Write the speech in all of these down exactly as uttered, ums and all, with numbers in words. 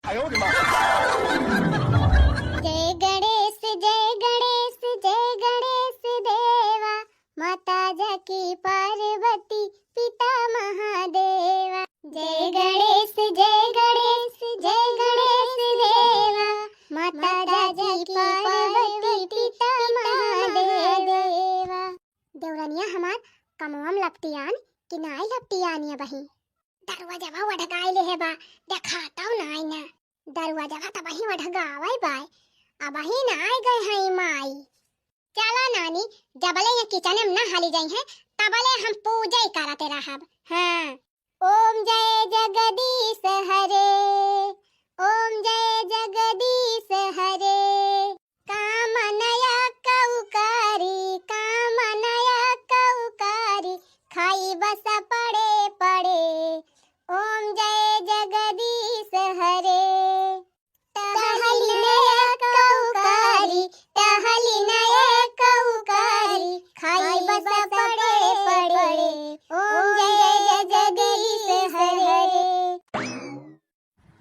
जय गणेश, जय गणेश, जय गणेश देवा, माता जाकी पार्वती पिता महादेवा। जय गणेश, जय गणेश, जय गणेश देवा, माता जाकी पार्वती पिता महादेवा। देवरनिया हमार कमवा में लपटियान कि नाई लपटियान अबहीं? दरवाजवा वढ़गाइले है बा, देखातौ नाई ना। दरवाजवा तबहीं वढ़गावै बाय, अबहीं ना आइ गए हैं माई। चला नानी, जबले ये किचन में ना हाली जाई हैं, तबले हम पूजा ही करते रहब। हाँ। ओम जय जगदीश हरे, ओम जय जगदीश हरे। काम नया कौकारी, काम नया कौकारी, खाई बस पड़े पड़े। ओम जय जगदीश हरे। टहली नया कौकारी, टहली नया कौकारी, खाई बस पड़े पड़े। ओम जय जगदीश हरे।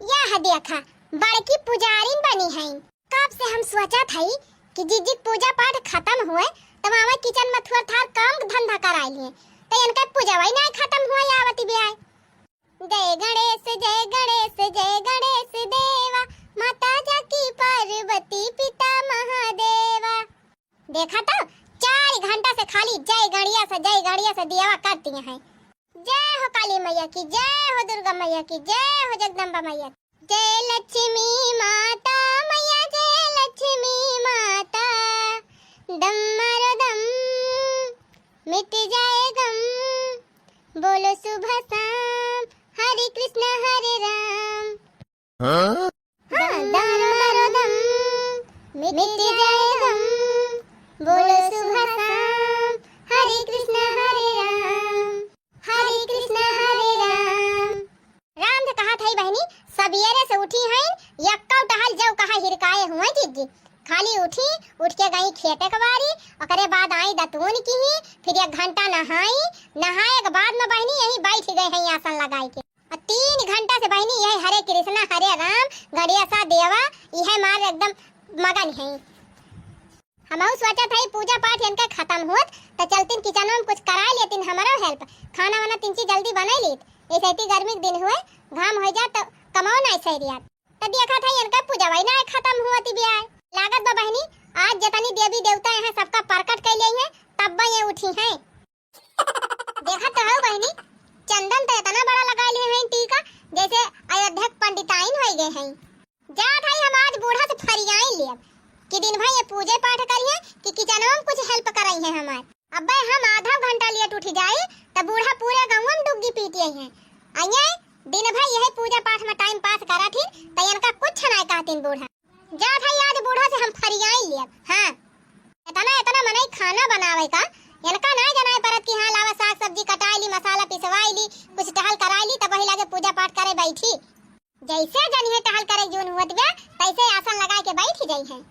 यह देखा, बड़की पुजारिन बनी हैं। कब से हम सोचत हई कि जिज्जी के पूजा पाठ खतम हुए, तब आवा किचन में थोर थार काम धंधा कराई लिए, तो इनका पूजवा ही नाई खतम हुए आवती बियाय। जय गणेश, जय गणेश, जय गणेश देवा, माता जाकी पार्वती पिता महादेवा। देखा तो, चार घंटा से खाली जय गणिया से, जय गणिया से दियावा करती हैं। जय हो काली मैया की, जय हो दुर्गा मैया की, जय हो जगदम्बा मैया की। जय लक्ष्मी माता मैया, जय लक्ष्मी माता, दम मारो दम, मिट जाए गम, बोलो शुभ शाम, हरे कृष्ण हरे राम। हाँ? हाँ, दम मारो दम, मिट जाए गम, बोलो शुभ शाम, हरे कृष्ण हरे राम, हरे कृष्ण हरे राम। राम से कहत हई बहिनी, सबेरे से उठी हैं, यक्कौ टहल जौ कहा हिरकाए हुए जिज्जी। खाली उठी, उठ के गई खेते के बारी, ओकरे बाद आई दतून किहीं, फिर एक घंटा नहाई, नहाए के बाद में बहिनी यहीं बैठ गए हैं आसन लगाई के। और तीन घंटा से बहिनी यही हरे कृष्णा, हरे राम, गणेशा देवा, यह मार एकदम मगन हैं। हमहू सोचत हई पूजा पाठ इनके खतम होत, त चलतीन किचनवा में कुछ कराई लेतीन हमरो help। खाना वाना तिनची जल्दी बनाई लीत। ऐसे इतनी गर्मी के दिन हुए, घाम होइ जात त कमाओ नाई सही रियात। त देखत हई इनके पूजवा ही नाई खतम होत बियाय। लागत बा बहिनी, आज जतनी देवी देवता हैं सबका परकट कइ लेई हैं, तब ये उठी हैं। देखत तो हौ बहिनी, चंदन तो इतना बड़ा लगाइ लिहे हैं टीका, जैसे अयोध्या के पंडिताइन होइ गए हैं। जात हई हम आज बूढ़ा से फरियाई लेब कि दिन भर ये पूजे पाठ करिहे कि किचनवा में कुछ help करइहे हमार। अब्बे हम आधा घंटा late उठ जाई त बूढ़ा पूरे गाँव में डुग्गी पीटिए हैं। अइये दिन भर यही पूजा पाठ में time pass करत ही त इनका कुछ नाय कहतीन बूढ़ा। जात हई आज बूढ़ा से हम फरियाई लेब। हाँ, इतना, इतना मनई खाना बनावे का, इनका नाय जनाए परत कि हाँ, लावा साग सब्जी कटाई ली, मसाला पिसवाई ली, कुछ टहल कराई ली, तब वही लागे पूजा पाठ करे बैठी। जैसे जनिहे टहल करे जून हुअत बा, तैसे आसन लगाए के बैठ जाई हैं।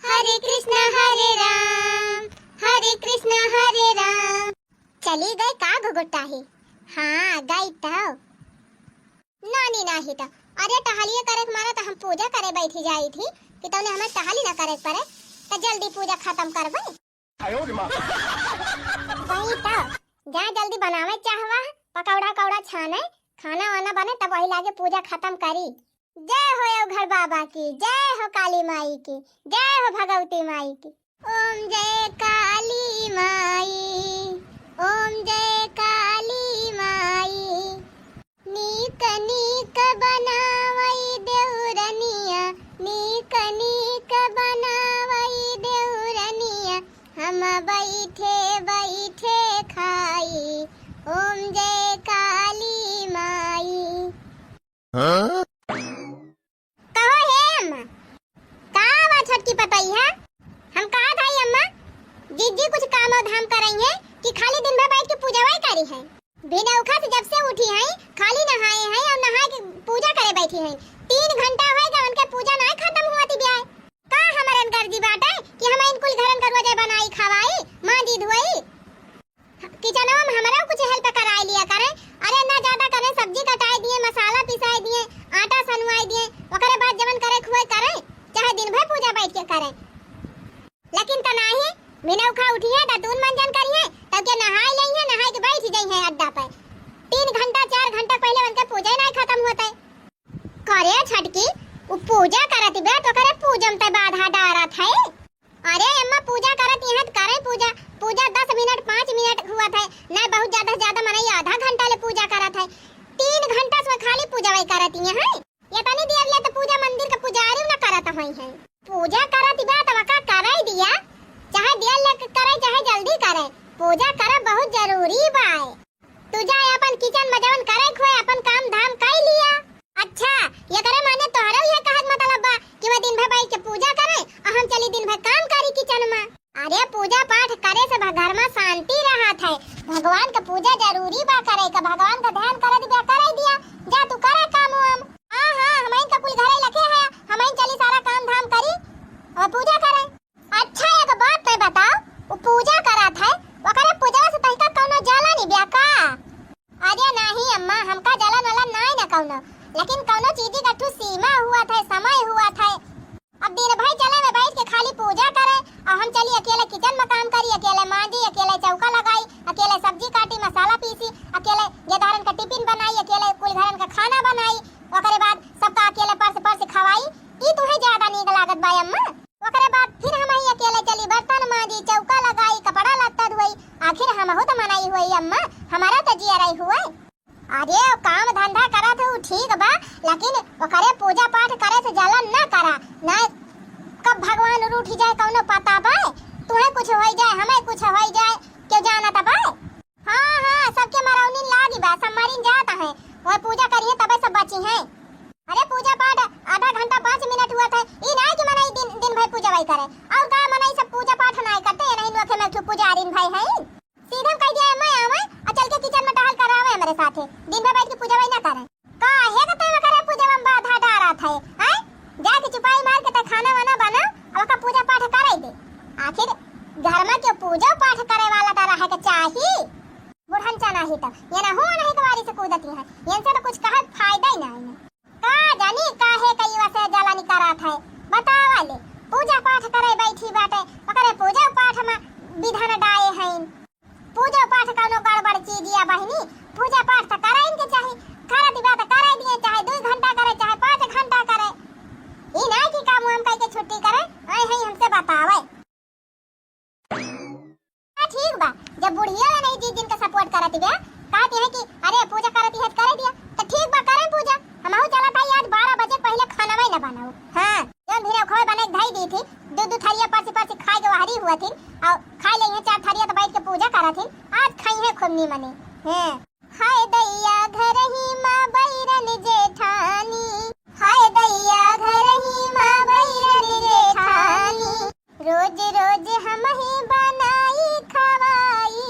हरे कृष्ण हरे राम, हरे कृष्ण हरे राम। चली गए का घुघुटा ही? हाँ, गई तो। नानी नाही त, अरे टहलिए करे के मारा त हम पूजा करे बैठी जाई थी कि तौने हमें टहली ना करे के पड़े, त जल्दी पूजा खतम करबे। आयो रे माँ। वही त, जा जल्दी बनावे चाहवा, पकौड़ा उकौड़ा छाने, खाना वाना बने, तब वही लागे पूजा खतम करी। जय हो अवघड़ बाबा की, जय हो काली माई की, जय हो भगवती माई की। ओम जय काली माई, ओम जय काली माई। नीक नीक बनावई देउरनिया, नीक नीक बनावई देउरनिया, हम बैठे बैठे खाई। ओम जय काली माई। हाँ? कहो हे अम्मा, का बा छोटकी पतोहिया? हम कहत हई अम्मा, जिज्जी कुछ काम धाम करइहे कि खाली दिन भर बैठ के पूजवाई करिहे? बिनौखा से जब से उठी हई, खाली नहाए हई और नहाए के पूजा करे बैठी हई। तीन घंटा होए गए, उनके पूजा नाय खतम हुआ थी ब्याय। का हमरन गर्जी बाटे कि हम इन कुल घरन का रोजे बनाई, खवाई, मांजी, धोई? किचनवा में हमरो कुछ help कराई लिया करे। अरे ना ज्यादा करे, सब्जी कटाई दिए, मसाला पिसाई दिए, आटा सनवाई दिए, ओकरे दिन भर पूजा बैठ के करें। लेकिन त नाही, मिनौखा उठिहैं, दतून मंजन करिहैं, तब के नहाई लेइहैं, नहाई के बैठ जइहैं अड्डा पे। तीन घंटा, चार घंटा पहिले उनके पूजा ही नाही खतम होत है। करे छटकी, उ पूजा करत बा, तो करे पूजा में ते बाधा डारत है। अरे अम्मा, पूजा करत यहाँ त करे पूजा, पूजा दस मिनट, पाँच मिनट हुआ था, ना बहुत ज्यादा से ज्यादा मनई आधा घंटा ले पूजा करत है। तीन घंटा से खाली पूजा वही करत यहाँ है। ये तनी देर ले तो पूजा मंदिर के पुजारी न करत होई है। पूजा करत बा त वका करे दिया, चाहे देर ले करे चाहे जल्दी करे, पूजा करब बहुत जरूरी बा। तू जा अपन किचन में जवन करे खोए अपन काम धाम कर लिया। अच्छा, ये करे माने तोहरो ये कहत मतलब बा कि वह दिन भर बैठ के पूजा करे और हम चली दिन भर काम करी किचन में। अरे पूजा पाठ करे से भ-, घर में शांति रहत है। भगवान का पूजा जरूरी बा करे का, भगवान का ध्यान करे दिया, करे दिया। जा तू करे काम वाम। हाँ, हाँ, हमइन का कुल घरे लखे है, हमइन चली सारा काम धाम करी और पूजा करे। अच्छा, एक बात तै बताओ, उ पूजा करत है, ओकरे पूजवा से तहिका कौनो जलन बा का? अरे नाही अम्मा, हमका जलन वलन नाही न कौनो, लेकिन कौनो चीज का ठू सीमा हुआ था, समय हुआ था। अब दिन भर चले में बैठ के खाली पूजा करे, और हम चली अकेले किचन में काम करी, अकेले मांजी, अकेले चौका लगाई, अकेले सब्जी काटी, मसाला पीसी, अकेले ये धारन का टिफिन बनाई, अकेले कुल घरन का खाना बनाई, ओकरे बाद सबका अकेले परस परस खवाई, ई तुम्हें ज्यादा नीक लागत बा अम्मा? ओकरे बाद फिर हमही अकेले चली बर्तन मांजी, चौका लगाई, कपड़ा लत्ता धोई। आखिर हमहू त मनई हुई अम्मा, हमारा त जियरई हुए। अरे काम धंधा करत हूँ ठीक बा, लेकिन ओकरे पूजा पाठ करे से जलन न करा, न कब भगवान रूठ जाए कौनो पता बा। तुहे कुछ होई जाए, हमें कुछ होई जाए, क्यों जानत बा? हाँ, हाँ, सबके मरौनी लागी बा, सब मरिन जात हैं। वह पूजा करिए तबे सब बची हैं। अरे पूजा पाठ आधा घंटा पाँच मिनट हुआ था, ई नाय कि मनई दिन, दिन भर पूजा वही करे। और का मनई सब पूजा पाठ नाय करते, ये नहीं नोखे में क्यों पुजारिन भाई हैं? सीधे हम कह दिया मैं आवे और चल के किचन में टहल करावे हमारे साथे। दिन भर बैठ के पूजा वही ना करे। काहे का तय करे पूजा में बाधा डारा था, हैं? जाके चुपाई मार के तय खाना वाना बना और का पूजा पाठ कराई दे। आखिर घर में क्यों पूजा पाठ करे वाला डारा है के चाही? बुढ़न चना ही तब, ये ना हो नहीं कवारी से कूदती है, इनसे तो कुछ कहा फायदा ही नहीं है। का जानी काहे कई वसे जलन करत है, बतावा ले। पूजा पाठ करे बैठी बाटे, ओकरे पूजा पाठ में विघन डाए हैं। पूजा पाठ कौनो गड़बड़ चीज या बहिनी, पूजा पाठ त करे इनके चाही। घर दिवा त करे दिए, चाहे दो घंटा करे, चाहे पाँच घंटा करे। ई नहीं कि काम हम कह के छुट्टी करे, ऐ है हमसे बतावे। हाँ, ठीक बा, जब बुढ़िया नहीं जी जिनका सपोर्ट करत बा, कहती है कि अरे पूजा करती है तो करे दिया, तो ठीक बा, करे पूजा। हमहू चलत है आज बारह बजे पहले खाना में न बनाऊ। हाँ, जौन भी रखोए बने के धई दी थी, दू दू थरिया परसी परसी खाए के वहरी हुआ थी, और खा ले हैं चार थरिया तो बैठ के पूजा करत थी। आज खाई है खूब नीमने। हाँ। हाय दैया घर ही माँ बैरन जेठानी, हाय दैया घर ही माँ बैरन जेठानी, रोज रोज हम ही बनाई खवाई,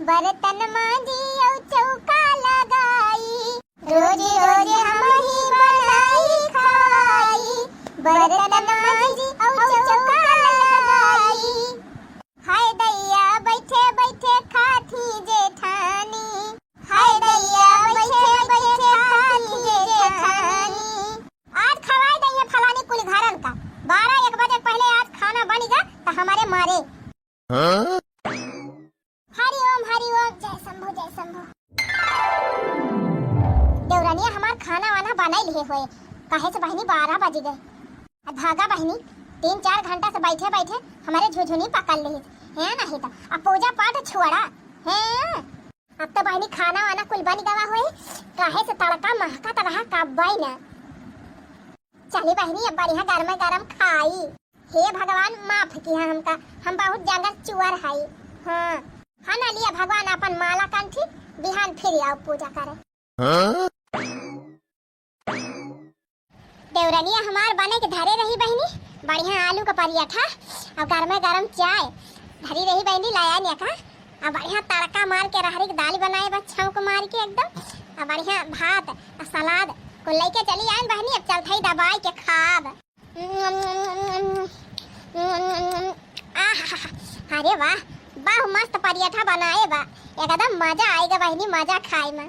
बर्तन मांजी और चौका लगाई। रोज रोज हम ही बनाई खवाई, बर्तन मांजी और चौका लगाई। हाय दैया बैठे बैठे खाथी जेठानी, हाय दैया बैठे बैठे खाथी जेठानी। आज खवाई दइहे फलानी कुल घरन का। बारह एक बजे पहले आज खाना बन गया तो हमारे मारे। हाँ? हरि ओम, हरि ओम, जय शंभो, जय शंभो। देवरानिया हमार खाना वाना बनाई लिए हुए, काहे से बहिनी बारह बज गए। अब भागा बहिनी, तीन चार घंटा से बैठे बैठे हमारे झुझुनी पकड़ ली है, नहीं तो अब पूजा पाठ छोड़ा है। अब तो बहिनी खाना वाना कुल बन गवा होई, काहे से तड़का महकत रहा कब्बई न। चली बहिनी, अब बढ़िया गरमे गरम खाई। हे भगवान, माफ किया हमका, हम बहुत जंगल चुअर हई। हाँ, हाँ ना लिया भगवान अपन माला कंठी, बिहान फिर आओ पूजा करे। हाँ? देवरनिया हमार बने के धरे रही बहिनी, बढ़िया आलू का पराठा और गरमे गरम चाय धरी रही बहिनी, लाया निया का। और बढ़िया तड़का मार के रहरी के दाल बनाए बा, छौंक मार के एकदम। और बढ़िया भात और सलाद को लेके चली आए बहिनी। अब चलत ही दबाई के खाब। आहा, अरे वाह, बहु मस्त पराठा बनाए बा, एकदम मजा आएगा बहिनी, मजा खाए में।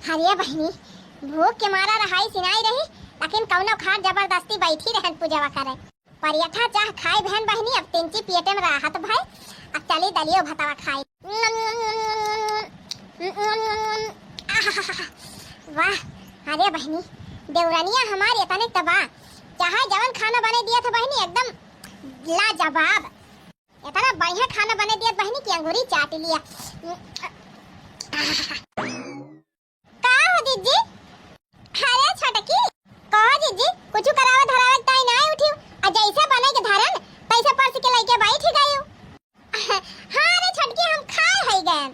अरे बहिनी, भूख के मारा रहाई सिनाई रही, लेकिन कौनो खाट जबरदस्ती बैठी रहन पूजवा करे। परियठा चाह खाई बहन बहिनी, अब तिनची पेटे में राहत भई, अब चली दलियो भतवा खाई। वाह, अरे बहिनी, देवरनिया हमार एतने त बा, चाहे जवन खाना बने दिया था बहिनी, एकदम लाजवाब। एतना बढ़िया खाना बने दिया बहिनी कि अंगूरी चाट लिया। का हो जीजी? अरे छोटकी, कहो जीजी, कुछ करावे धरावे ताई ना उठियो, आ जैसे बने के धरन, तैसे परस के लइके बैठ गयो। हाँ रे छोटकी, हम खाए है गए,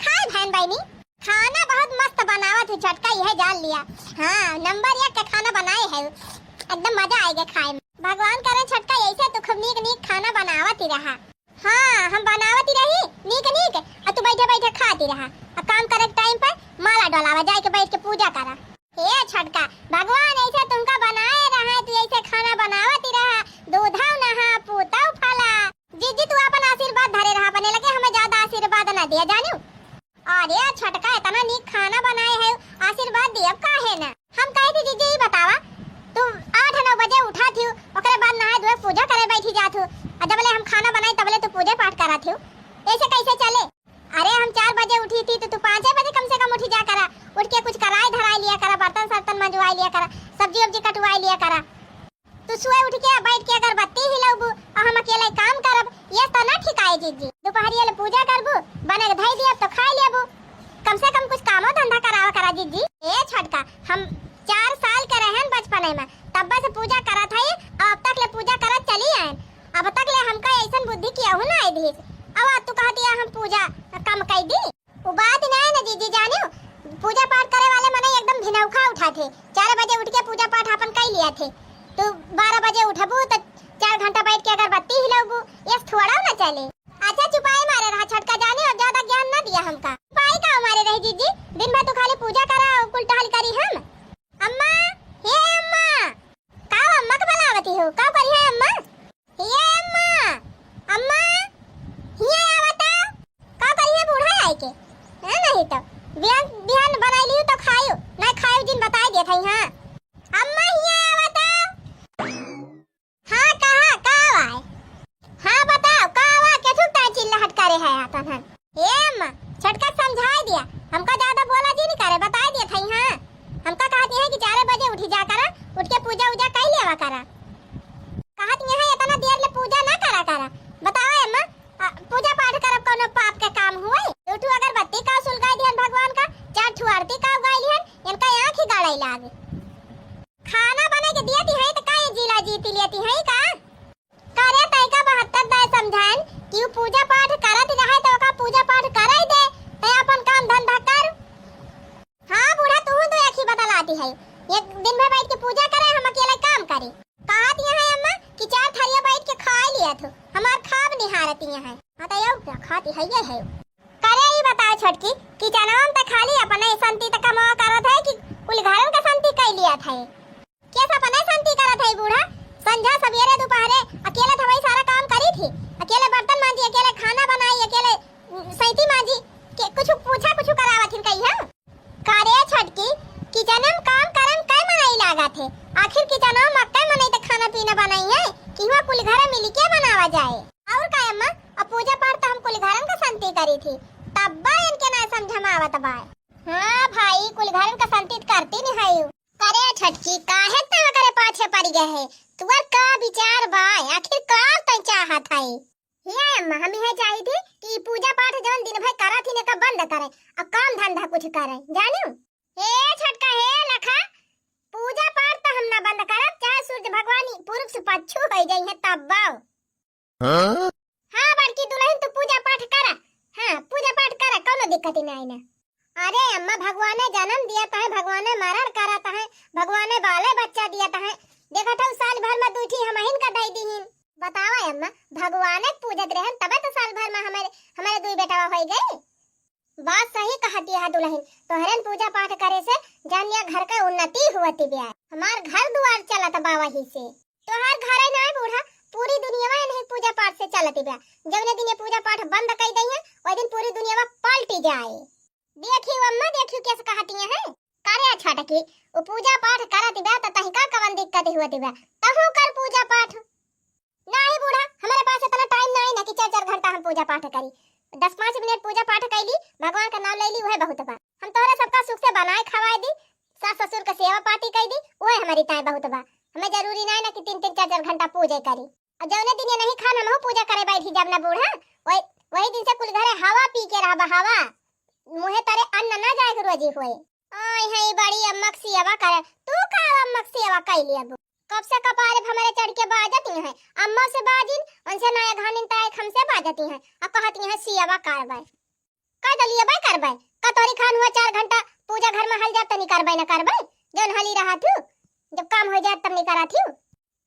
खाए बहन बहिनी। खाना बहुत मस्त बनावत है छोटका, यह जान लिया। हाँ, नंबर एक का खाना बनाए है, एकदम मजा आएगा खाए में। भगवान करे छोटका, ऐसे तू खूब नीक नीक खाना बनावत ही रहा। हाँ, हम बनावत ही रही नीक नीक, आ तू बैठे बैठे खाती रहा। आ काम करे के टाइम पर माला डोलावा, जाए के बैठ के पूजा करा। हे छोटका, भगवान ऐसे तुमका बनाए रहा, तू ऐसे खाना बनावत ही रहा, दूधव नहा पूतव फला। जीजी, तू अपन आशीर्वाद धरे रहा, अपने लगे हमें ज्यादा आशीर्वाद ना दिया, जानू। अरे छोटका, इतना नीक खाना बनाए है, आशीर्वाद दियब काहे ना? हम कहे थी, जीजी, ई बतावा, तू आठ नौ बजे उठा थी, ओकरे बाद नहाए धोए पूजा करे बैठी जात हूँ, और जबले हम खाना बनाई तबले तू पूजा पाठ करा थी, ऐसे कैसे चले? अरे हम चार बजे उठी थी तो तू पाँचे बजे कम से कम उठी जा करा, उठ के कुछ कराए धराए लिया करा, बर्तन सर्तन मंजवाए लिया करा, सब्जी उब्जी कटवाए लिया करा। तू सुबह उठ के बैठ के अगरबत्ती हिलौबू और हम अकेले काम करब, ये तो ना ठीक आए जीजी। दोपहरिया ले पूजा करबू, बने के धई दियब तो खाई लेबू, कम से कम कुछ कामो धंधा करावा करा जीजी। ए छोटका, हम चार साल के रहन बचपने में, तब से पूजा करत हई, अब तक ले पूजा करत चली आएन। अब तक ले हमका ऐसन बुद्धि केहू ना आई दीस। अब तू कहती है हम पूजा कम कई दी। उ बात ना है ना जीजी जानियो, पूजा पाठ करे वाले मने एकदम भिनौखा उठा थे। चार बजे उठ के पूजा पाठ अपन कई लिया थे। तू बारह बजे उठबू तो चार घंटा बैठ के अगरबत्ती हिलौबू, ये थोड़ा ना चले। अच्छा चुपाई मारे रहा छोटका जानियो, अब ज्यादा ज्ञान ना दिया हमका। चुपाई का मारे रही जीजी, दिन भर तू खाली पूजा करा और कुल टहल करी हम। अम्मा, हे अम्मा, का अम्मा के बुलावती हो? का करी है अम्मा? हिया अम्मा, अम्मा, हिया आवा तो। का करिहे बूढ़ा आए के? हाँ, नहीं तो बिहान, बिहान बनाई लियो तो खायो, नहीं खायो जिन बताई देत हई, हाँ। अम्मा, हिया आवा तो। हाँ, कहा, का आवा है? हाँ, बताओ, का आवा? के ठुक ताई चिल्लाहट करे है आपन हन? ए अम्मा, छोटका समझाई दिया, हमका ज्यादा बोला जी नहीं करे, बताई दिया था, हाँ। हमका कहती है कि चार बजे उठी जा करा, उठ के पूजा उजा कई लेवा करा। कहत यहाँ इतना देर ले पूजा ना करा करा। बतावा अम्मा, आ, पूजा पाठ करब कौनो पाप के काम हुए? दू ठू अगरबत्ती का सुलगाई दिहन भगवान का, चार ठू आरती का उगाई लिहन, इनका आँख ही गाड़ाई लागे। खाना बने के दियती है तो का ये जिला जीती लेती है का? करे तैका बहत्तर दाय समझाएन कि उ पूजा पाठ करत रहे तो ओका पूजा पाठ कराई दे, तै अपन काम धंधा कर। हाँ बूढ़ा, तू तो एक ही बतलाती है, एक दिन भर बैठ के पूजा करे, हम अकेले काम करी। कहत यहाँ है अम्मा कि चार थरिया बैठ के खाई लिया थू, हमार खाब निहारत यहाँ है। हाँ तो यो क्या खाती है, ये है। करे ई बताओ छोटकी, किचनवा में तो खाली अपने संती तक कमावा करत है कि कुल घरन का संती कई लिया था? के अपने संती करत है बूढ़ा? संझा सवेरे दोपहरे अकेले थवई सारा काम करी थी, अकेले बर्तन मांजी, अकेले खाना बनाई, अकेले सैती मांजी, के कुछ पूछा कुछ करावत हिन कही हम? का रे छोटकी, किचन में काम करन कै मनई लागत है? आखिर किचन में कै मनई तो खाना पीना बनाई है कि हुआ कुल घर मिली के बनावा जाए? और का अम्मा, अब पूजा पाठ तो हम कुल घरन का संती करी थी, तब बा इनके ना समझ में आवत बा। हाँ भाई, कुल घरन का संती तो करती नहीं है। करे छोटकी, काहे तू करे पाछे पड़ गए है? तुअर का विचार बा? आखिर का तू चाहत है? हिया अम्मा, हम यह चाही थी कि ई पूजा पाठ जवन दिन भर करा थी, एका बंद करे, अब काम धंधा कुछ करे, जानियो? हे छोटका, हे लखा, पूजा पाठ तो हम ना बंद करब, चाहे सूरज भगवान पूरब से पच्छू हो जाई है तब बाओ। हाँ? हाँ बड़की दुलहिन, तू पूजा पाठ करा, हाँ पूजा पाठ करा, कौनो दिक्कत ही नहीं ना। अरे अम्मा, भगवाने जन्म दिया तहे, भगवाने मरण करा तहे, भगवाने बाले बच्चा दिया तहे। देखत हऊ साल भर में दुई ठी हमहिन का दई दीहिन। बतावा अम्मा, भगवाने पूजत रहन तबे तो साल भर में हमारे, हमारे दुई बेटवा होई गई। बात सही कहती है दुलहिन, तोहरेन पूजा पाठ करे से जान लिया घर का उन्नति हुवती ब्या। हमार घर दुआर चलत बा वही से। तोहार घरे नाय बूढ़ा, पूरी दुनियावा नहीं पूजा पाठ से चलती ब्या। जौने दिन ये पूजा पाठ बंद कई दई है, वही दिन पूरी दुनियावा पलटी जाए। देखी अम्मा, देखियो कैसे कहती हैं। करे छोटकी, उ पूजा पाठ करत बा त तहिका कवन दिक्कत हुआ बा? तहू कर पूजा पाठ। नाही बूढ़ा, हमरे पास इतना टाइम नाही ना कि चार चार घंटा हम पूजा पाठ करी। दस पाँच मिनट पूजा पाठ कैली, भगवान का नाम ले ली, उहे बहुत बा। हम तोहरा सबका सुख से बनाए खवाए दी, सास ससुर का सेवा पाती कई दी, उहे हमारी ताए बहुत बा। हमें जरूरी नाही ना कि तीन तीन चार चार घंटा पूजे करी। और जौने दिन ये नहीं खान हमहू पूजा करे बैठी जब ना बूढ़ा, वही, वही दिन से कुल घरे हवा पी के रहबा, हवा। मुँहे तरे अन्न ना जाए के रोजी होए। आय है बड़ी अम्मक सियवा करे। तू का अम्मक सियवा कैली अब? कब से कपारे पे हमरे चढ़ के बाजत ही है। अम्मा से बाजिन, उनसे नया घानिन ताए हमसे बाजत ही है। अब कहत ही है सियवा करबै। कह दलिए बाय करबै। कतोरी खान हुआ चार घंटा पूजा घर में हल जात तनी करबै न करबै। जौन हली रहा थू, जब काम हो जात तब नहीं करा थू।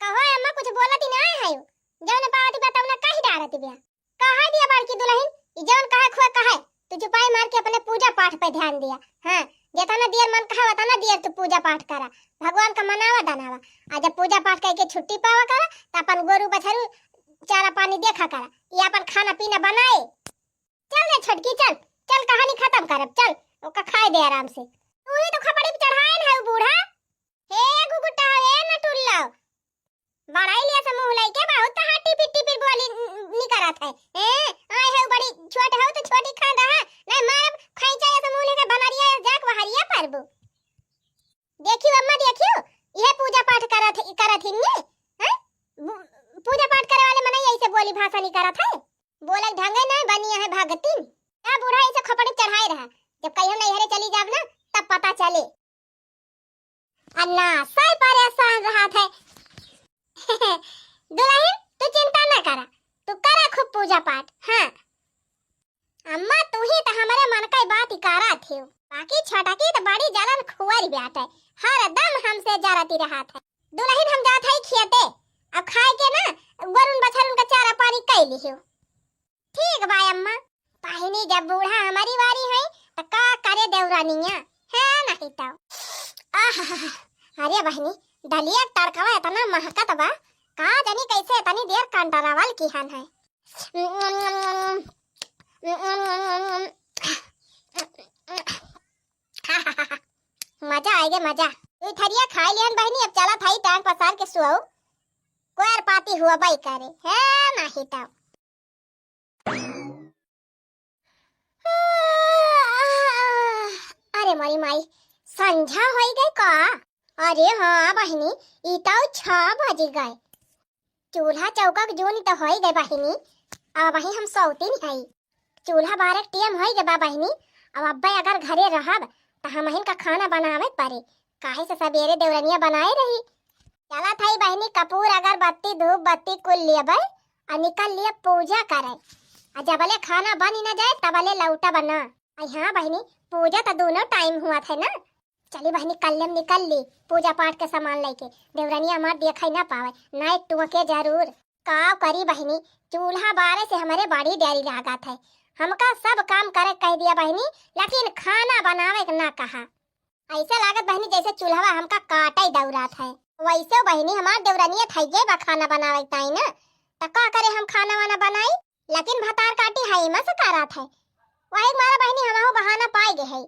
कहो अम्मा कुछ बोलत ही ना है। जौन बात बा तब ना कही डारत बा। कहा दिया बड़की दुल्हन, ई जौन कहे खुए कहे, तू चुपाई मार के अपने पूजा पाठ पे ध्यान दिया। हाँ, जितना देर मन कहे उतना देर तू पूजा पाठ करा, भगवान का मनावा दनावा। आ जब पूजा पाठ करके छुट्टी पावा करा, त अपन गोरू बछरू चारा पानी देखा करा, ये अपन खाना पीना बनाए। चल रे छोटकी, चल, चल कहानी खत्म करब, चल ओका खाए दे आराम से। तू ही तो खपड़ी पे चढ़ाए न है उ बूढ़ा। हे गुगुटा, हे नटुल्ला, बड़ाई लिया से मुँह लइके बहुत तहार टिपिर टिपिर बोली न-, निकरत है। ए, आए है बड़ी छोट हो तो छोटी खान रहा, नहीं मारब खैंचा ये से मुँह लेके बनरिया ये जाक बहरिया परबू। देखियो अम्मा देखियो, ये पूजा पाठ करत है, करत ही नहीं, हैं? बु-, पूजा पाठ करे वाले मनई ऐसे बोली भाषा नहीं करत है। बोले ढंगे नहीं बनिया है भगतिन। या बूढ़ा ऐसे खोपड़ी चढ़ाए रहा, जब कहीं हम नैहरे चली जाब ना तब पता चले। अन्ना सही परेशान रहत है। दुल्हन, तू चिंता ना करा, तू करा खूब पूजा पाठ। हाँ अम्मा, तू ही तो हमारे मन का बात ही करा थे, बाकी छोटकी तो बड़ी जलन खुआरी बात है, हर दम हमसे जरती रहत है। दुल्हन, हम जात है खेते, अब खाए के ना गोरुन बछरुन का चारा पानी कई लिहियो। ठीक बा अम्मा। बहिनी, जब बूढ़ा हमारी बारी है, त का करे देवरानिया? है नहीं तो। आह, अरे बहिनी, दलिया के तड़कवा इतना महकत बा, का जानी कैसे इतनी देर कंटरावल की हन है। मजा आएगे, मजा। तू थरिया खाई लिहन बहिनी, अब चला थाई टांग पसार के सुआऊ। कोयर पाती हुआ बाई करे, है नहीं तो। अरे मोरी माई, संझा होई गई का? अरे हाँ बहिनी, ई तो छह बज गए। चूल्हा चौका के जोनी तो होई गए बहिनी, अब वही हम सौतीन हई। चूल्हा बारे के टेम होई गए बा बहिनी, अब अब्बे अगर घरे रहब त हमहिन का खाना बनावे पड़े, काहे से सबेरे देवरनिया बनाए रही। चला थाई बहिनी, कपूर अगरबत्ती धूप बत्ती कुल लेबै और निकल लिए पूजा करे। आ जबले खाना बनी ना जाए तबले लौटा बना। आई हाँ बहिनी, पूजा तो दोनों टाइम हुआ थे ना। चली बहिनी, कल्ले में निकल ली पूजा पाठ के सामान लेके। देवरनिया हमार देखे ना पावे, नाइट टुआ के जरूर। का करी बहिनी, चूल्हा बारे से हमारे बड़ी डरी लागत है। हमका सब काम करे कह दिया बहिनी, लेकिन खाना बनावे के ना कहा। ऐसे लागत बहिनी जैसे चूल्हा हमका काटे दौड़ात है। वैसे बहिनी हमार देवरनिया थैये बा खाना बनावे के ताई ना, त का करे हम खाना वाना बनाई, लेकिन भतार काटी है मस करात है। वही मारा बहिनी हमहू बहाना पाए गए है,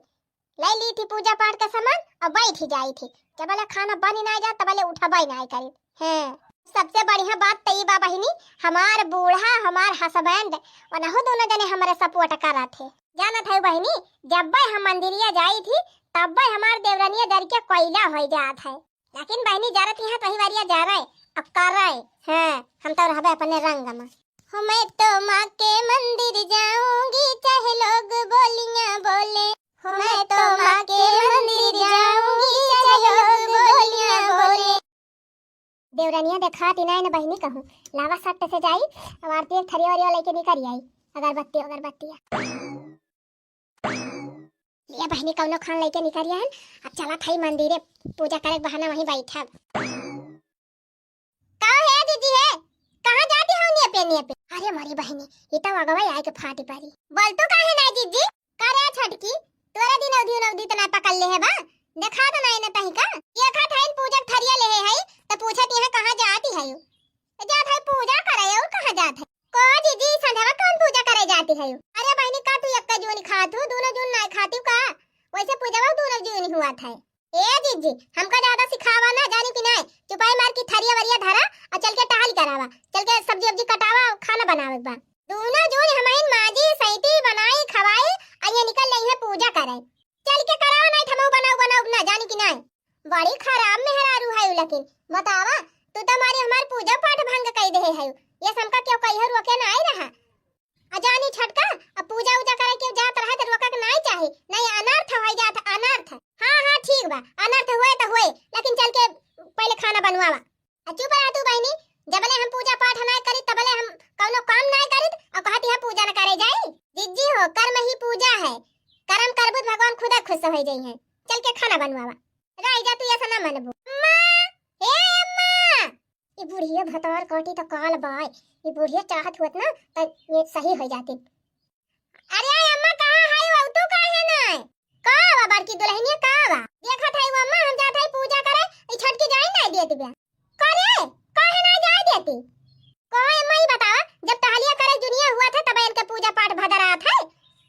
ले ली थी पूजा पाठ का सामान और बैठ ही जाई थी। जबले खाना बनी ना जाए तबले उठबे ना करी। हैं, सबसे बढ़िया बात त ई बा बहिनी, हमार बूढ़ा हमार हस्बैंड वनहु दोनों जने हमरे सपोर्ट करत है। जानत है बहिनी, जब्बे हम मंदिरिया जाई थी तब्बे हमार देवरनिया डर के कोयला हो जात है। लेकिन बहिनी जरत यहाँ तही बारिया जा रहे, अब कर रहे। हाँ, हम तो रहबे अपने रंग में। हमें तो माँ के मंदिर जाऊंगी चाहे लोग बोलियां बोले। हमें तो माँ के मंदिर जाऊंगी चाहे लोग बोलियां बोले। देवरनिया देखात ही नाई न बहिनी कहूँ, लावा सट्ट से जाई, अब आरती एक थरिया वरिया लेके निकल आई, अगरबत्ती अगरबत्तिया। ये बहिनी कौनो खान लेके निकल आयन, अब चला थाई मंदिरे पूजा करे के बहाना वहीं बैठब। का है जीजी है, कहाँ जाती हो नियपे नियपे? अरे मोरी बहिनी, ये तो अगवा आए के फाटी परी। बोल तो काहे ना जीजी? का रे छोटकी, तोरा दिन अवधि उन अवधि तना पकड़ ले है बा? देखा तो नहीं न तही का? ये खा थाइन पूजा के थरिया ले है, तो पूछत यहाँ कहाँ जाती है? तो जात है पूजा करे, और कहाँ जात है? को जीजी, संझवा कौन पूजा करे जाती है? अरे बहिनी, का तू एक्का जून खात हो, दोनों जून ना खाती का? वैसे बात है। ए जिज्जी, हमका ज्यादा सिखावा ना, जानी कि नाय? चुपाई मार के थरिया वरिया धरा अउर चल के टहल करावा, चल के सब्जी वब्जी कटावा, खाना बनावे के बा। दूनो जून हमइन माजी, सैती, बनाई, खवाई, अइहे निकल जाइहे पूजा करे। चल के करावा, नाहीं त हमहू बनाउब, बनाउब ना, जानी कि नाय? बड़ी खराब मेहरारू है लेकिन। बतावा, तू तो हमारी, हमार पूजा पाठ भंग कइ देहे है। ये हमका केहू कहियो रोके नाय रहा। अ जानी छोटका, अब पूजा उजा करे के जात रहे त रोके के नाय चाही, नाहीं अनर्थ होइ जात, अनर्थ। हाँ, हाँ, ठीक बा, अनर्थ होए त होए, लेकिन चल के पहिले खाना बनवावा। अ चुप रह तू बहिनी, जबले हम पूजा पाठ नाय करी तबले हम कउनो काम नाय करी। अउ कहती है पूजा न करे जाई? जिज्जी हो, कर्म ही पूजा है, कर्म करबू त भगवान खुदा खुश होइ जइहे। चल के खाना बनवावा। रह जा तू, ऐसा ना मनबू। अम्मा, हे अम्मा, ई बुढ़िया भतार काटी त काल बाय, ई बुढ़िया चाहत होत ना त ये सही होइ जाती। अरे अम्मा, कहाँ है वो? तू काहे ना? का बा बड़की दुल्हनिया, का बा? देखत है वो अम्मा, हम जात है पूजा करे, ई छोटकी जाए ना देत बा। करे, काहे ना जाए देती? कहो अम्मा, ई बतावा, जब टहलिया करे जुनिया हुआ था तब इनके पूजा पाठ भदरात है।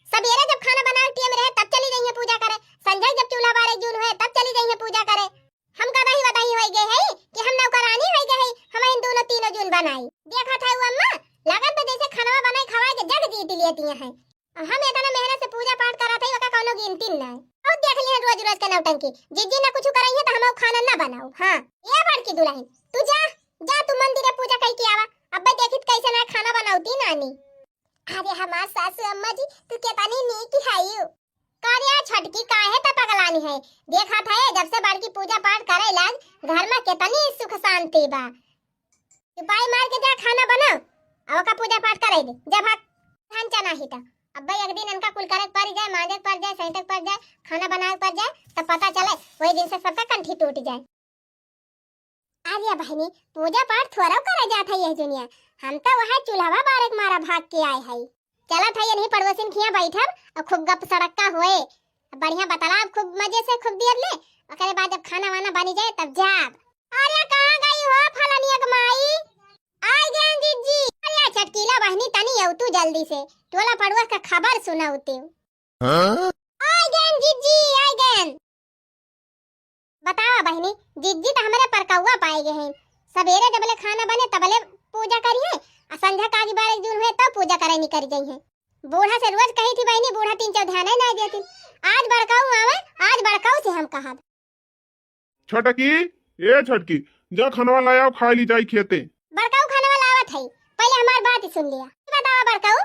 सबेरे जब खाना बनावे के टेम रहे तब चली जइहे पूजा करे, संझा जब चूल्हा बारे जून हुए तब चली जइहे पूजा करे। हम गदही वदही होइ गए है कि हम नौकरानी होइ गए है, हम इन दूनो तीनो जून बनाई। देखत है वो अम्मा, लगत बा जैसे खनवा बनाई खवाई के जग जीत लेती हैं। हम इतना मेहनत से पूजा पाठ करत है, ओका कउनो गिनती नहीं। अउ देख लिया रोज रोज के नौटंकी, जिज्जी ना कुछ करइहे त हम खाना ना बनाउब। हाँ, ए बड़की दुल्हन, तू जा, जा तू मंदिर में पूजा कइ के आवा। अब्बे देखित कैसे ना खाना बनाउती नानी। अरे हमार सासू अम्मा जी, तू केतनी नीक हइउ। का रे छोटकी, काहे त पगलानी है? देखत है, जब से बड़की पूजा पाठ करे लाग, घर में केतनी सुख शांति बा। चुपाई मार के जा, खाना बनाओ, अउ ओका पूजा पाठ करे दे, जा भाग। धन चना ही त। अब्बे एक दिन इनका कुल करे के पड़ जाए, मांजे के पड़ जाए, सैंते के पड़ जाए, खाना बनावे के पड़ जाए, तब पता चले, वही दिन से सबका कंठी टूट जाए। अरे बहिनी, पूजा पाठ थोड़ा करे जात है यह दुनिया, हम तो वह चूल्हा बारे के मारा भाग के आए है। चलत है यही पड़ोसिन खिया बैठब अउ खूब गप सड़क्का होए, बढ़िया बतलाब खूब मजे से, खूब देर ले, ओकरे बाद जब खाना वाना बनी जाए तब जाब। अरे कहाँ गई हो फलनिया के माई? आइ गएन जिज्जी। अरे चटकीला बहिनी, तनी अउ तू जल्दी से, टोला पड़ोस का खबर सुनाउते। हाँ? आइ गएन जिज्जी, आइ गएन। बतावा बहिनी, जिज्जी त हमरे परकउआ पाए गए हैं। सबेरे जबले खाना बने तबले पूजा करिहे, अ संझा का आगी बारह जून हुए तब पूजा करे निकल जइहे। बूढ़ा से रोज कही थी बहिनी, बूढ़ा तीन चार ध्यान ही ना देती। आज बड़काऊ आवे, आज बड़काऊ से हम कहब। छोटकी, ए छोटकी, जा खनवा लाया, खाए ली जाई खेते। बड़काऊ खनवा लावत है, पहिले हमार बात सुन लिया। बतावा बड़काऊ,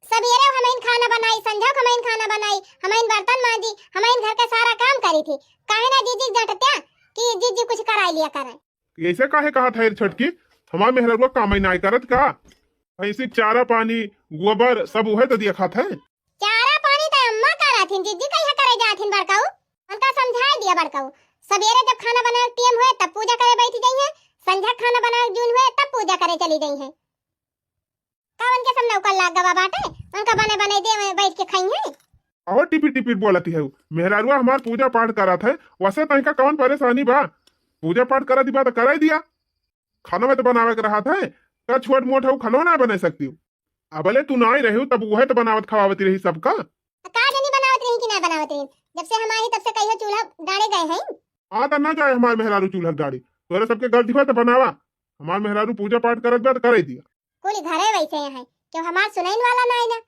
सबेरे हमइन खाना बनाई, संझा को हमइन खाना बनाई, हमइन बर्तन मांजी, हमइन घर का सारा काम करी थी। काहे ना जिज्जी के डांटत्या कि जिज्जी कुछ कराई लिया करे। ऐसे काहे कहत है छोटकी? हमार मेहररुआ काम ही नाय करत का? भैंसी के चारा पानी, गोबर सब उहे तो दिया खात है। चारा पानी तो अम्मा करत हिन, जिज्जी कहिया करे जात हिन बड़काऊ? उनका समझाए दिया बड़काऊ, सबेरे जब खाना बनावे के टेम हुए तब पूजा करे बैठ जइहे, संझा खाना बनावे के जून हुए तब पूजा करे चली जइहे। का उनके सब नौकर लाग गवा बाटे, उनका बने बने दे, वहीं बैठ के खाई हैं। अहो टिपिर टिपिर बोलती है, मेहरारुआ हमार पूजा पाठ करत है, वैसे तनिका कौन परेशानी बा? पूजा पाठ करत बा तो कराई दिया, खाना में तो बनावे के रहत है, का छोट मोट है खाना ना बना सकती हो? अबले तू ना आई रही तब वह तो बनावत खवावती रही सबका। का जनी बनावत रही कि ना बनावत रही, जब से हम आई तब से कहियो चूल्हा डाले गए हैं। आ तो ना जाए हमार मेहरारू चूल्हा डाली, तोरे सबके गलती बा तो बनावा, हमार मेहरारू पूजा पाठ करत बा तो करे दिया। कुल घरे वैसे हैं, क्यों हमार सुनैन वाला ना है ना,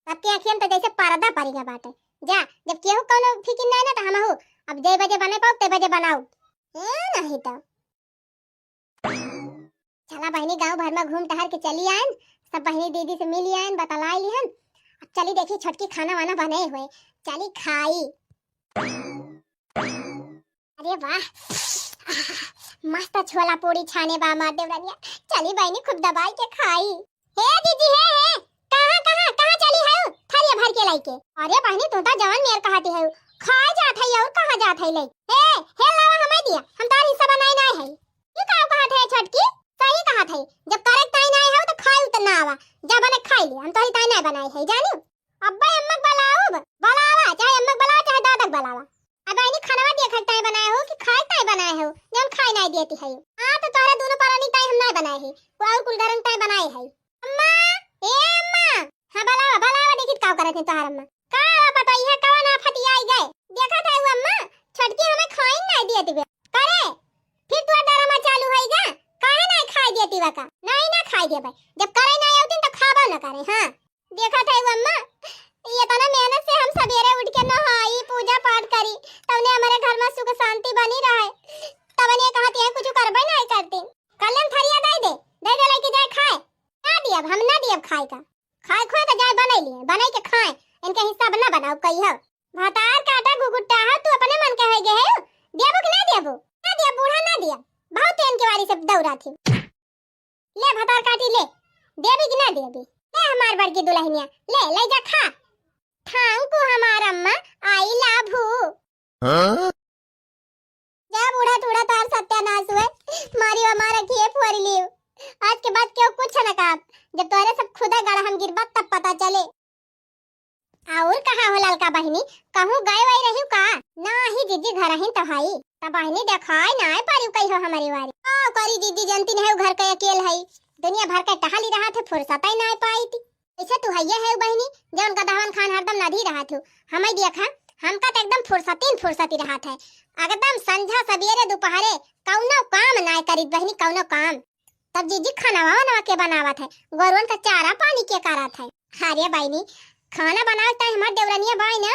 सबके अखियन तो जैसे पर्दा पड़ गया बाटे। जा, जब केहू कौनो फिकिर ना है ना तो हमहू अब जे बजे बने पाओ ते बजे बनाओ। ए, नहीं तो। चला बहिनी, गांव भर में घूम टहर के चली आयन, सब बहिनी दीदी से मिली आयन, बतलाई लिहन। अब चली देखी छोटकी खाना वाना बने हुए, चली खाई। अरे वाह, मस्त छोला पूरी छाने बा हमार देवरनिया। चली बहिनी, खूब दबाई के खाई। हे दीदी, हे, हे, कहाँ, कहाँ, कहाँ चली है? थरिया भर के लाई के। अरे बहिनी, तू तो जवन मेर कहती है, खाए जात है और कहाँ जात है ले? हे, हे लावा हमार दिया, हम तार हिस्सा बनाए ना है। ई का कहत है छोटकी? सही कहत है, जब करे के ताई ना है तो खाए उतना आवा, जा बने खाई ले, हम तोहरी ताई ना बनाए है, जानी? अब्बे अम्मक बलाओ, बलावा, चाहे अम्मक बलावा, चाहे दादक बलावा। अब आइनी खानवा देखत ताई बनाए हो कि खाए ताई बनाए हो, जौन खाए नाई देती है। हाँ, तो तोहरा दोनों परानी ताई हम नाई बनाए है, वो और कुल घरन ताई बनाए है। अम्मा, ए अम्मा, हाँ बलावा, बलावा, देखित का करत है तोहर अम्मा। का बा पतोहिया, कवन आफत आई गए? देखत है वो अम्मा, छोट का। नहीं ना खाए देबे, जब करे ना आवतिन तो खाबो ना करे। हाँ, देखत है अम्मा, ये इतना मेहनत से हम सवेरे उठ के नहाई, पूजा पाठ करी, तवने हमारे घर में सुख शांति बनी रहे, तवने कहत है कुछ करबे नहीं करती। कल्याण थरिया दे दे, दे दे लेके जाए खाए। ना दियब, हम ना दियब खाए का। खाए खोए तो जाए बनाई लिए, बनाई के खाए, इनके हिस्सा ना बनाओ कही हो। भतार काटा घुघुट्टा है, तू अपने मन के हो गए है, देबो कि ना देबो? ना दियब बूढ़ा, ना दियब, बहुत तो इनके वाली से दौड़ा थी। ले भतार काटी ले, देबी कि ना देबी? ले हमार बड़की दुल्हनिया, ले, ले जा खा। Thank you हमार अम्मा, I love you। हाँ? जा बूढ़ा टूढ़ा तोहर सत्यानाश हुए, मारी हमार अखिए फोड़ लियो। आज के बाद केहू कुछ न कहा, जब तोहरे सब खुदा गढ़ हम गिरबा तब पता चले। और कहा हो ललका बहिनी, कहूँ गए वही रही का? नाही जिज्जी, घर ही तो हई। त बहिनी देखाई ना पारी कही हो हमारी वारी। का करी जिज्जी, जनती नहीं घर के अकेल हई, दुनिया भर के टहली रहा थे, फुर्सत ही ना पाई थी। ऐसे तू हइये है बहिनी, जौन गदहवन खान हरदम नदी रहा थे, हमें देखा, हमका तो एकदम फुर्सतीन फुर्सती रहा थे, एकदम संझा सवेरे दोपहरे कौनो काम ना करीत बहिनी, कौनो काम। तब जीजी खाना वाना के बनावत है, गोरुअन का चारा पानी के करत है। अरे बहिनी, खाना बनावत है हमार देवरनिया बाई ना,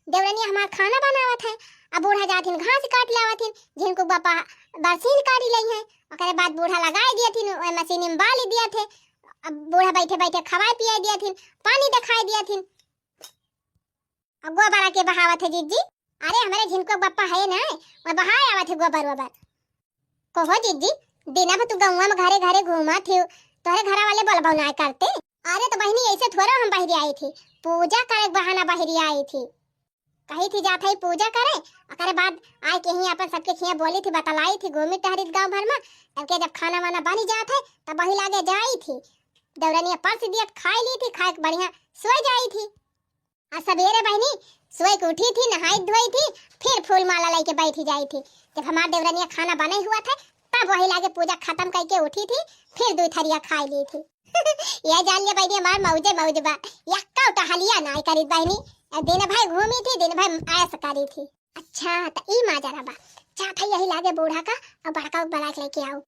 देवरनिया हमार खाना बनावत है। अब बूढ़ा जाथिन घास काट लावथिन, झिनकू बापा बरसीन काटी लई है, ओकरे बाद बूढ़ा लगाई दियथिन, ओए मशीन में बाली दियथिन। अब बूढ़ा बैठे बैठे खवाई पियाई दियथिन, पानी देखाई दियथिन। अब गोबरा के बहावत है जीजी। अरे हमरे झिनकू बापा है ना, वो बहाए आवत है गोबर वोबर। कहो जीजी, दिना भर तू गौवा में घरे घरे घूमत हियो, तोहरे घरा वाले बोलबो ना करते? अरे तो बहिनी, ऐसे थोड़ा हम बहरी आई थी, पूजा करे के बहाना बहरी आई थी। कही थी जात है पूजा करे, ओकरे बाद आए के ही अपन सबके खिया बोली थी, बतलाई थी, घूमी टहरी गाँव भर में। तब के जब खाना वाना बनी जात है, तब वही लागे जाई थी, दौरनिया परस दियत खाई ली थी, खाए के बढ़िया सोई जाई थी। आ सवेरे बहिनी सोई के उठी थी, नहाई धोई थी, फिर फूल माला लेके बैठी जाई थी। जब हमार देवरनिया खाना बने हुआ था, तब वही लागे पूजा खत्म करके उठी थी, फिर दो थरिया खाई ली थी। ये जान लिया बहिनी, हमार मौजे मौज बा, यक्का टहलिया नाई करी बहिनी। दिन भर घूमी थी, दिन भर ऐश करी थी। अच्छा, त ई माजरा बा। जा भाई, यही लागे बूढ़ा का और बड़का को बुला के लेके आओ।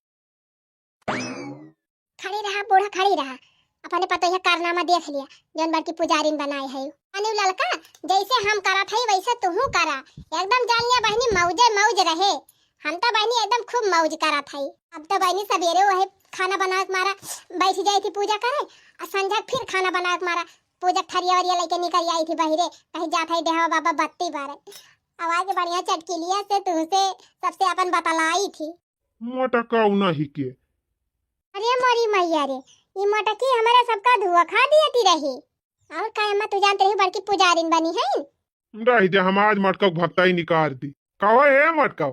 खड़ी रहा बूढ़ा, खड़ी रहा। अपने पतोहिया कारनामा देख लिया, जौन बड़की पुजारिन बनाए है। अनु ललका, जैसे हम करत है वैसे तुहू करा। एकदम जान लिया बहिनी, मौजे मौज रहे। हम तो बहिनी एकदम खूब मौज करत है। अब तो बहिनी सवेरे वही खाना बनावे के मारा बैठ जाई थी पूजा करे, और संझा के फिर खाना बनावे के मारा पूजा के थरिया वरिया लेके निकल आई थी बहिरे, कहीं जात है देहवा बाबा बत्ती बारे। आवाज बढ़िया चटकिलिया से तुहसे सबसे अपन बतलाई थी। मोटका उनही के। अरे मोरी मैया रे, ई मोटकी हमारा सबका धोखा दियती रही। और का अम्मा, तू जानत रही बड़की पुजारिन बनी है? रही जा, हम आज मोटका के भक्ताई निकाल दी। कहो ए मोटका,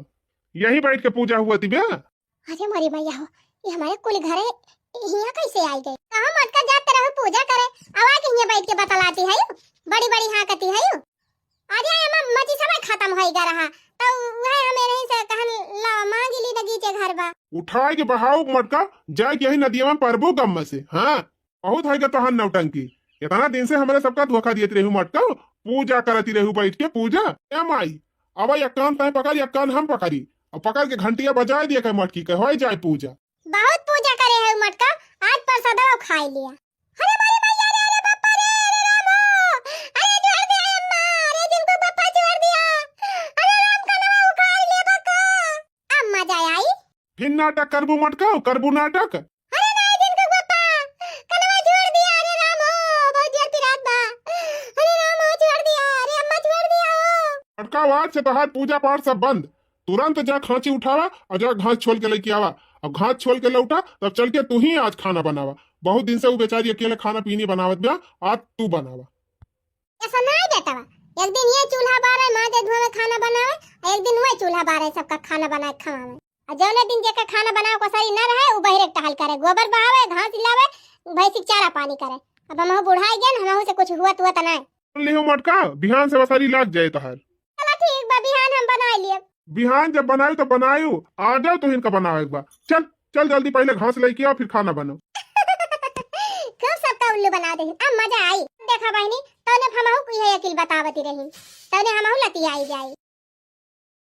यहीं बैठ के पूजा हुआ थी बे? अरे मोरी मैया हो, ये हमारे कुल घर है, यहाँ कैसे आई गई? कहाँ मोटका जात रहो पूजा करे, अब आके यहाँ बैठ के बतलाती है, बड़ी बड़ी हाँकती है। अरे एमा मची सबे खत्म होई गा रहा, तो वह हमें नहीं से कहन ला मांगी ली बगीचे घर बा। उठाए के बहाव मोटका, जाए के यही नदिया में परबो गम से। हाँ, बहुत है गा तोहार नौटंकी। इतना दिन से हमारे सबका धोखा दियत रहू मोटका, पूजा करती रहू बैठ के पूजा। ए माई, अब एक कान तय पकड़, एक कान हम पकड़ी, और पकड़ के घंटिया बजाए दिया कर मोटकी के होए जाए पूजा। बहुत पूजा करे है मोटका, आज प्रसादवा खाए लिया। अरे मोरी मैया रे, अरे बापा रे, अरे राम हो, अरे जोर दिया अम्मा, अरे जिनको बापा जोर दिया, अरे राम का नाम उखाड़ ले बका। अब मजा आई। फिर नाटक करबू मोटका, करबू नाटक। अरे नहीं जिनको बापा, कनवा जोर दिया, अरे राम हो, बहुत जोर पिरात बा। अरे राम हो, छोड़ दिया, अरे अम्मा छोड़ दिया हो। मोटका, आज से तोहार पूजा पाठ सब बंद। तुरंत जा खांची उठावा और जा घास छोल के लेके आवा। अब घास छोल के लौटा, तब चल के तू ही आज खाना बनावा। बहुत दिन से वो बेचारी अकेले खाना पीनी बनावत बा, आज तू बनावा। ऐसा नहीं बेटवा, एक दिन ये चूल्हा बारे, माजे धोवे, खाना बनावे, और एक दिन वही चूल्हा बारे, सबका खाना बनाए खवावे। और जौने दिन जेकर खाना बनावे को सरी न रहे, वो बहिरे टहल करे, गोबर बहावे, घास लावे, भैंसी के चारा पानी करे। अब हमहू बुढ़ाई गए, हमहू से कुछ हुआ तुआ तो नहीं। सुन लिहो मोटका, बिहान से बसारी लाग जाए तोहार। चला ठीक बा, बिहान हम बनाई लेब। बिहान जब बनायु तो बनायु, आ जाओ तो इनका बनावे के बा। चल, चल जल्दी पहले घास लेके आओ, फिर खाना बनाओ। खूब सबका उल्लू बना दे, अब मजा आई। देखा बहिनी, तौने हमहू को यह अकिल बतावती रही, तौने हमहू लतियाई जाई।